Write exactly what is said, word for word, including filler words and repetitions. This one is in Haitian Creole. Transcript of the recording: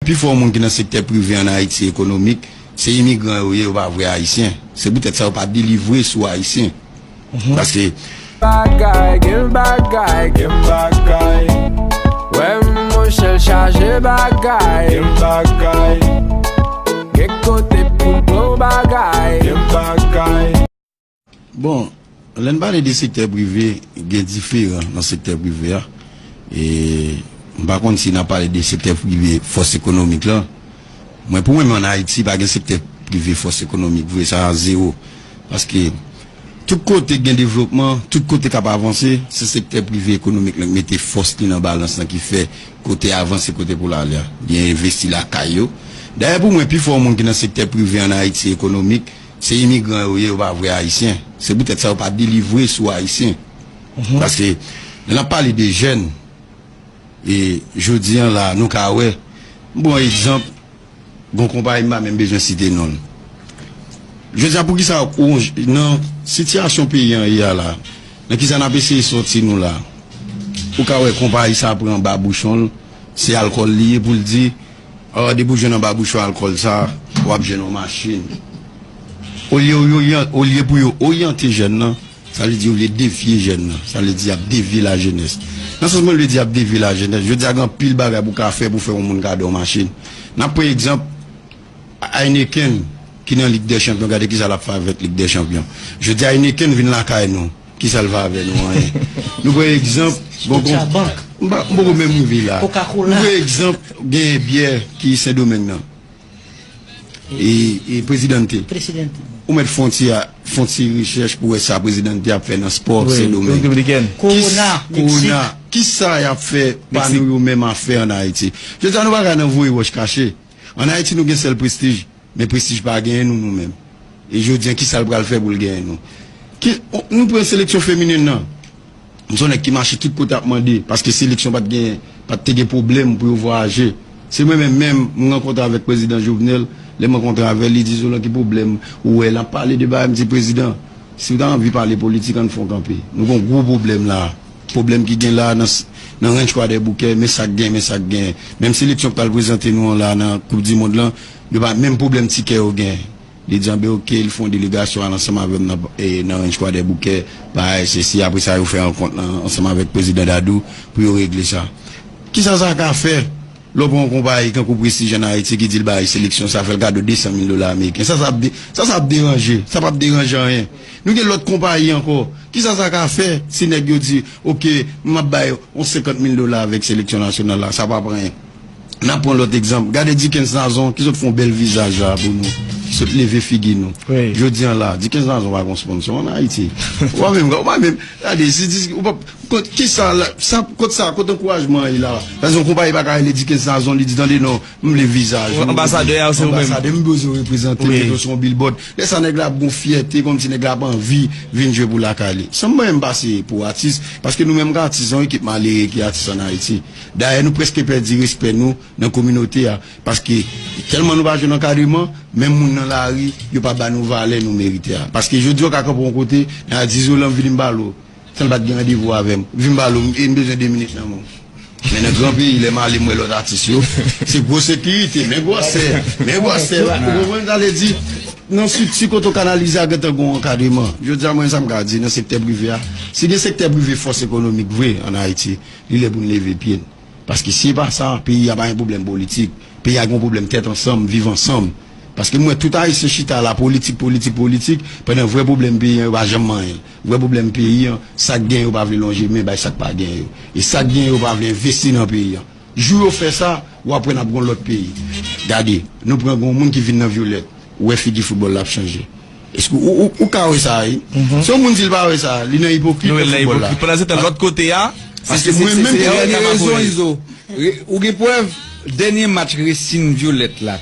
pifò moun ki nan sektè prive ann Ayiti ekonomik, se imigran yo ye, yo pa vre Ayisyen. Se poutèt sa yo pa delivre sou Ayisyen. Paske bagay, gen bagay, gen bagay. Wè, monchè, l chaje bagay, gen bagay. Gen kote pou l pran bagay, gen bagay. Bon, lè n pale de sektè prive, gen diferan nan sektè prive a. E m pa konn si n ap pale de sektè prive fòs ekonomik lan. Mwen, pou mwen, men ann Ayiti, pa gen sektè prive fòs ekonomik vre, sa a zewo. Paske tout kote gen devlopman, tout kote k ap avanse, se sektè prive ekonomik lan k mete fòs li nan balans lan ki fè kote avanse, kote pou l ale a. Li envesti lakay yo. Dayè, pou mwen, pifò moun ki nan sektè prive ann Ayiti ekonomik, se imigran yo ye, yo pa vre Ayisyen. Se poutèt sa yo pa delivre sou Ayisyen. Paske, lè n ap pale de jèn, e jodi an la, nou ka wè, m ba w egzanp, gon konpayi m pa menm bezwen site non l. Jodi a, poukisa ou, nan sitiyasyon peyi an ye a la, nan kisa n ap eseye sòti nou la? Ou ka wè konpayi sa pran babouchon l, se alkòl li ye pou l di, ah, depi w jwenn anba bouchon alkòl sa, w ap jwenn yon machin. Olye, yo oryan-, olye pou yo oryante jèn nan, sa vle di yo vle devye jèn nan. Sa vle di y ap devye lajenès. Nan sans mwen vle di y ap devye lajenès, jodi a gen anpil bagay pou w ka fè pou fè yon moun ka dwe yon machin. N ap pran egzanp Heineken ki nan Lig dè Chanpyon, gade kisa l ap fè avèk Lig dè Chanpyon. Jodi a Heineken vin lakay nou. Kisa l fè avè nou? Anyen. Nou pran egzanp, bon, bon, m pa, m poko menm rive la. Coca-Cola. Nou pran egzanp, gen byè ki Sendomeng nan. E, e Presidente. Presidente. Ou mèt fè yon ti a, fè yon ti rechèch pou wè sa Presidente ap fè nan spò Sendomeng. Repiblikèn. Kis-, Corona, Corona. Meksik. Kisa y ap fè pa nou yo menm ap fè ann Ayiti? Jodi a nou pa ka nan voye wòch kache. Ann Ayiti nou gen sèl Prestij. Men Prestij pa genyen nou, nou menm. E jodi a, kisa l pral fè pou l genyen nou? Ki, nou pran seleksyon feminen nan. M se yon nèg ki mache tout kote ap mande, paske seleksyon pa t gen, pa t te gen pwoblèm pou yo vwayaje. Se mwen menm, menm, m rankontre avèk prezidan Jovenel, lè m rankontre avè l, li di, Zolan, ki pwoblèm ou wè? L ap pale de bagay, m di, prezidan, si w ta anvi pale politik, ann fè yon kanpe. Nou gen yon gwo pwoblèm la. Pwoblèm ki gen la nan, nan Ranch Kwadèboukè, men sa k gen, men sa k gen. Menm seleksyon k pral prezante nou an la nan Koup di Mond lan, yo pa menm pwoblèm tikè yo gen. Li di, anben, oke, li fè yon delegasyon al ansanm avè m nan, e, nan Ranch Kwadèboukè, bagay, sesi, apre sa, yo fè rankont lan ansanm avèk prezidan Dadou pou yo regle sa. Kisa sa ka fè? Lè w pran yon konpayi kankou Prestij ann Ayiti ki di l bay seleksyon sa, fè l kado de san mil dola ameriken. Sa, sa ap de-, sa, sa ap deranje? Sa p ap deranje anyen. Nou gen lòt konpayi ankò. Kisa sa ka fè si nèg yo di, oke, m ap bay yon senkant mil dola avèk seleksyon nasyonal la? Sa p ap anyen. N ap pran lòt egzanp. Gade Dickens Nazon, ki sot fè yon bèl vizaj la pou nou. Ki sot leve figi nou. Wi. Jodi a la, Dickens Nazon pa gen sponsor ann Ayiti. Ou pa menm, ou pa menm, gade, si di, ou pa, Kot, kisa la, sa, kot sa, kot ankourajman an ye la? Paske yon konpayi pa ka rele Dickens Nazon, li di, tande non, m vle vizaj mwen. Anbasadè a, se ou menm. Anbasadè, m bezwen reprezante m, wi, mete w sou yon billboard. Lè sa, nèg la ap gon fyète, kòmsi nèg la ap anvi vin jwe pou lakay li. San m mwen menm pase pou atis, paske nou menm k atis, se yon ekip malere ki atis ann Ayiti. Dayè, nou prèske pèdi respè nou nan kominote a, paske tèlman nou pa jwenn ankadreman, menm moun nan lari, yo pa ba nou valè nou merite a. Paske jodi a, w ka kanpe yon kote, nèg la di, Zolan, vini m pale w. San l pa t gen randevou avè m. Vin m pale w, e m bezwen de minit nan men w. Men nan gran peyi, lè m ale, m wè lòt atis yo. Se gwo sekirite, men gwòsè, men gwòsè. Ou konprann sa vle di? Nan estrikti kote w kanalize a gentan gen yon ankadreman. Jodi a, mwen, sa m ka di, nan sektè prive a, si gen sektè prive fòs ekonomik vre ann Ayiti, li lè pou n leve pye n. Paske si e pa sa, peyi a pa gen pwoblèm politik. Peyi a gen yon pwoblèm tèt ansanm, viv ansanm. Paske m wè tout Ayisyen chita la, politik, politik, politik, pandan vrè pwoblèm peyi an, yo pa janm manyen l. Vrè pwoblèm peyi an, sa k gen yo pa vle lonje men bay sa k pa gen yo. E sa k gen yo pa vle envesti nan peyi an. Jou yo fè sa, w ap wè n ap gen yon lòt peyi. Gade, nou pran gen yon moun ki vin nan Vyolèt, ou wè figi foutbòl la ap chanje. Èske ou, ou, ou ka wè sa, wi? Se yon moun di l pa wè sa, li nan ipokrit nan foutbòl la. Pandan se tan, lòt kote a, paske mwen menm ki gen rezon, Izo. Ou gen prèv, dènye match Racing Vyolèt la,